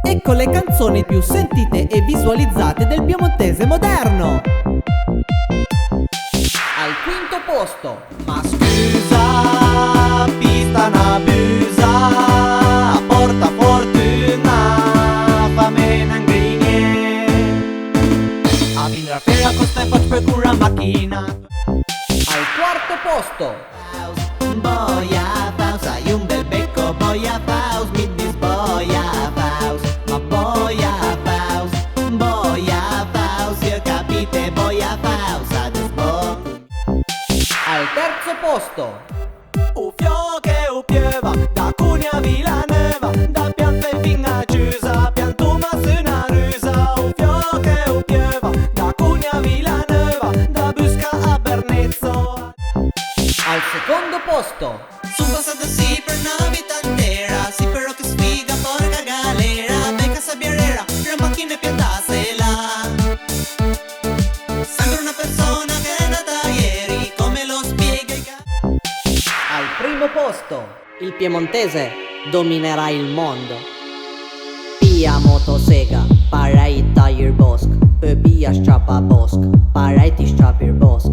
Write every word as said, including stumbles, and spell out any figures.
Ecco le canzoni più sentite e visualizzate del piemontese moderno. Al quinto posto. Ma scusa, pista na busa, a porta fortuna, fame na grigné. A vindrà fera con ste facce per cura macchina. Al quarto posto. Boia faus, hai un bel becco, boia faus, mi dis boia faus, ma boia faus, boia faus, io capite boia faus, ades bon. Al terzo posto. U fiòch e u pieuva, da Cuneo a Vilaneuva, da Pianfé fin a Ciusa, piantoma su na rusa. U fiòch e u pieuva, da Cuneo a Vilaneuva, da Busca a Bernezzo. Al secondo posto. Son passà da sì per na vita intera, sì però che sfiga, porca galera, becca sabiarera, la macchina piantàsela. Sempre una persona che è nata ieri, come lo spiega i ca- Al primo posto. Il piemontese dominerà il mondo. Pija motosega, parèj taje ël bòsch, peui pija s-ciapa bòsch, parèj ti s-ciape ël bòsch.